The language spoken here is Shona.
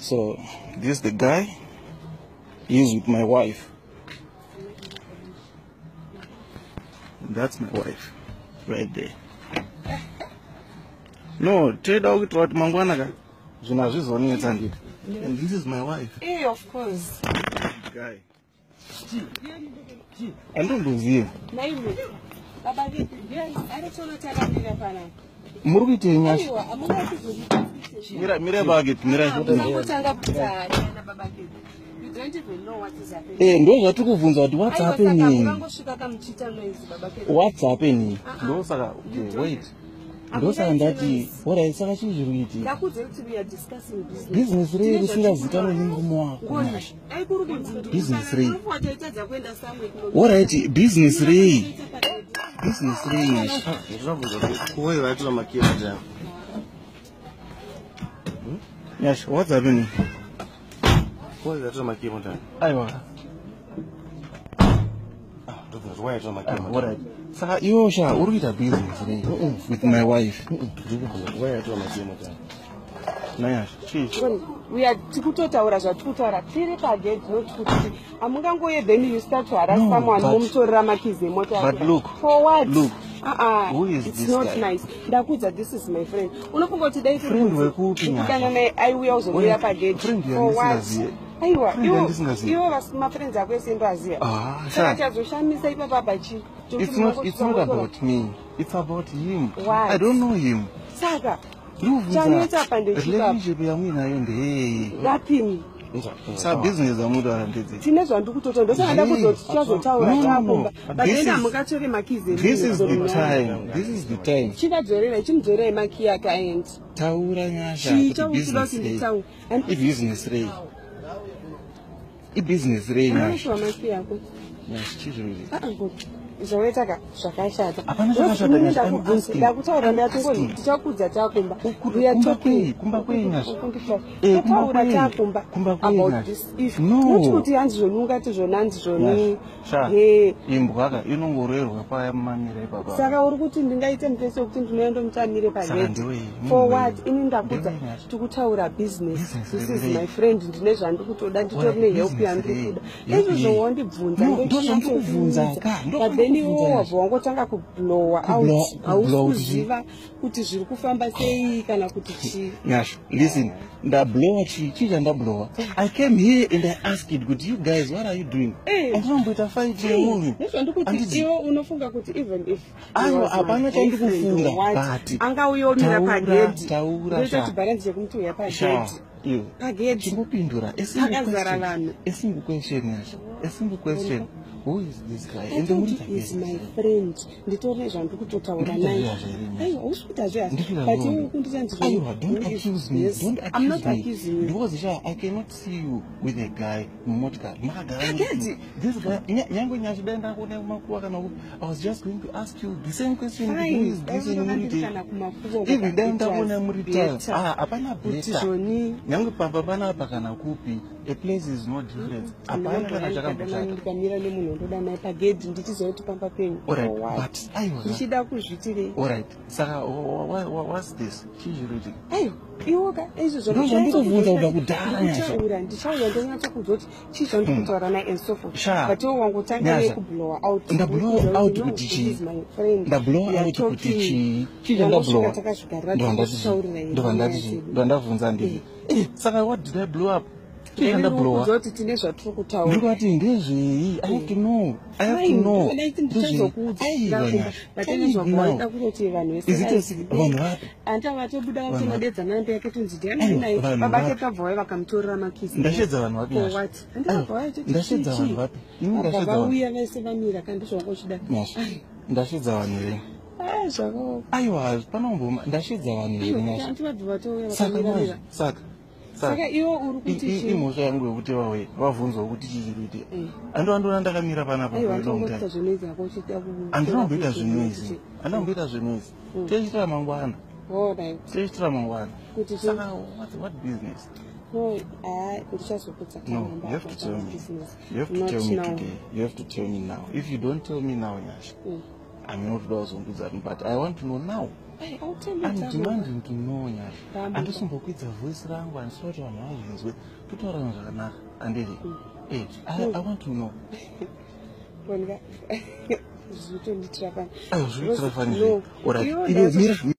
So this is the guy. He's with my wife. That's my wife right there. No, toda kuitira kuti mangwana ka zvinhu hazvizonetsa nditi. And this is my wife. Eh, of course. Guy. Andomboziva. Naime. Baba vedu ndiani ari tono takamira panapa. Muri kuitei, Nyasha? Aiwa, hamuna kuzondita. Mira, mira bake, mira. Munongotanga kuita hanya baba vedu. You don't even know what is happening. Eh, ndo zvatiri kubvunza kuti what's Aiwa, saka happening? mungangosvika kamuchiita noise, baba vedu. What's happening? Ah, ah. Ndosaka, okay, You don't- wait. Ndosaka ndati, alright, saka chii chiri kuitika? Ndakuudza kuti we are discussing business. Business rei Tine risingazikanwe zvatiri nemurume wako? Ngoni, Nyasha. dai kuri kunzi Business rei? unofunga taitadza kuenda somewhere kuno- Alright, business rei? Business rei, Nyasha? Ndinobvunza kuti kuwai vatora makiyi emota. Nyasha, what's happening? Kuwai vatora makiyi emota. Aiwa. Ah, ndobvunza kuti why vatora makiyi emota. Alright. Saka iwe sha, uri kuita business rei with my wife? Ndikubvunza kuti why vatora makiyi emota. Nanyasha, chii? Ngoni, we are tikutotaura zvatiri kutaura tiri pagedhi, not kuti hamungangoye, then you start to harass No, someone, momutorera makizi emota. But look, For what? look, Uh-uh. who is It's this not guy? nice. Ndakudza, this is my friend. Unofunga kuti dai tiri Friend kunzi wekupi, Nyasha? ndikudana naye aiuya kuzomira Wait, pagedhi friend for what? yandisingaziye. Aiwa, Friend iwo yandisingaziye. iwo mafriends ako ese ndoaziva. Ah, Saka sha. chazoshamisa ipapa pachi? It's not about me. It's about him. What? I don't know him. Saka Ndikubvunza chanetsa apa ndechipapa. relationship yamuinayo ndeyei? Rapini. Sa business amutaura ndedze. Tine zvandikutota, ndosaka ndakuzoti tichazotaura No, no, no. takumba, but This then hamungatore makizi. This is the time. This is the time. Chivadzorerai, chimudzorerai makiyi ake aendi. Taura, Nyasha, Chii kuti chaukuda business kuti rei? nditaure? Ibusiness rei? Ibusiness rei, Nyasha? Unopiwa makiyi ako. Nyasha, chii zviri kuitika? Ah, ah, zvawaita ka zvakashata. Hapana chakashata, Nyasha. I'm asking. Ndakutaura, I'm ndatingoni asking. tichakudza takumba. Kumba We are kwei? talking. Kumba kwei, Nyasha? Eh, kumba Totaura kwei? takumba Kumba kwei, about Nyasha? this issue, No. not kuti hanzi zvoni ungati zvoni hanzi zvoni. Nyasha, sha, He. imbwa ka inongorerwa paya mumamira ipapa. Saka uri kuti ndingaite mufesi wekuti ndinoenda mutamire Saka pagedhi ndewei? for Munhu what? wei? Ini ndakudza, Ndewei, Nyasha? tikutaura business. Business This is rei? my friend, ndine zvandikutoda, nditori Alright, nehelp business yandiri rei? kuda. Help Izvozvo yei? wandibvunza, No, ndozvandikubvunza ka, but then iwo ndozvandikubvunza. wabva wangotanga kublowa out. Kublowa Hausi out. kuziva kuti zviri kufamba sei kana kuti chii. Nyasha, listen, ndablowa chii? Chii chandablowa? I came here and I asked kuti, "You guys, what are you doing?" Eh. Andinomboita fight nemunhu. Nezvandikuti Handiti- iwe unofunga kuti even if Aiwa, he was my hapana boyfriend chandikufunga, or what, but angauya omira taura, pagedhi, taura, ndoita sha. kuti bharanzi yekumuti uya Sha, pagedhi? iwe. Pagedhi Chingopindura a simple pakazara question. vanhu. A simple question, Nyasha. A simple question. Who is this guy? I Ende told muri you is my friend. Nditori nezvandikutotaura Ndikuita naye. zviya here, Nyasha? Aiwa, usi kuita zviya, Ndikuita but wrong. iwe ukunditi Aiwa, don't accuse me. Don't I'm not accuse me. accusing you. Because sha, I cannot see you with a guy mumotikari. Makagara Pagedhi. This guy, nyangwe Nyasha dai ndakuona kumakuva kana kupi, I was just going to ask you the same question. Who Fine. is this and muri Dai kana kumakuva Even dai ndakuona muri better. Ah, hapana Kuti better. zvoni Nyangwe pamba panapa kana kupi, a place is no difference. Hapana kana chakamboshata. Ndikamira nemunhu wandoda naye pagedhi ndichiziva kuti pamba penyu, Alright, for what? but aiwa. Ndichida kuzvitirei? Alright. Saka what's this? Chii chiri kuitika? Aiwa, iwoka izvo. Ndozvandikubvunza kubva kudhara, Nyasha. Ndikutaura, ndichauya ndonyatsokudza kuti chii zvandikutaura naye and so forth, Sha. but iwo wangotanga Nyasha. nekublowa out. Ndablowa out kuti chii? Ndablowa out kuti chii? Chii chandablowa? Takazvigarira. Ndobva ndati chii? Ndobva ndabvunza ndii? Eh, saka what did I blow up? Chii chandablowa? Kuti tine zvatiri kutaura. Ndiri kuti ndezvei? I have to know. I have to know. Ndichazokuudza. Aiwa, Nyasha. Tell me now. But kutoti vanhu Is it a vanhu vapi? Anda vatobuda Vanhu vatonodedza nambe yake tonzi Aiwa, ndiani vanhu baba vapi? ke kabva vauya vakamutorera makizi. Ndashedza vanhu vapi, For Nyasha? what? Aiwa, Andabva vauya choti ndashedza chii, vanhu chii? vapi? Ini Vabva ndashedza vanhu. vauya vese vamira kandi zvangochida. Nyasha, ndashedza vanhu here? Zvakaoma. Aiwa, panomboma ndashedza vanhu here, Nyasha? Anti vabva vatouya Saka vakamirira. manje, saka Saka iwe uri kuti chii? Imhosva yangu yekuti vauye vabvunzwa kuti chii chiri kuitika? Andiwandiona ndakamira panapa Aiwa, for a long antongoita time. zvinoidzi ako uchida Andinomboita zvinoizi, andinomboita zvinoizi. Tichitira mangwana. Alright. Tichitira mangwana. Kuti chii? Saka what business? No, ah, ndichazokudza. No, you have to tell me. You have to tell me today. You have to tell me now. If you don't tell me now, Nyasha, I'm not kuda kuzondudza, but I want to know now. I'll tell you, I'm Tambo. demanding to know, Nyasha. Tambo. Handisombokwidza voice rangu, handisida kuti vanhu vazvinzwe. Totaurana zvakanaka, handiti? I want to know. Bonga, zvinotondiitira fani. Aiwa, zvinoitira fani. No. Alright. Iwe Iwe mira.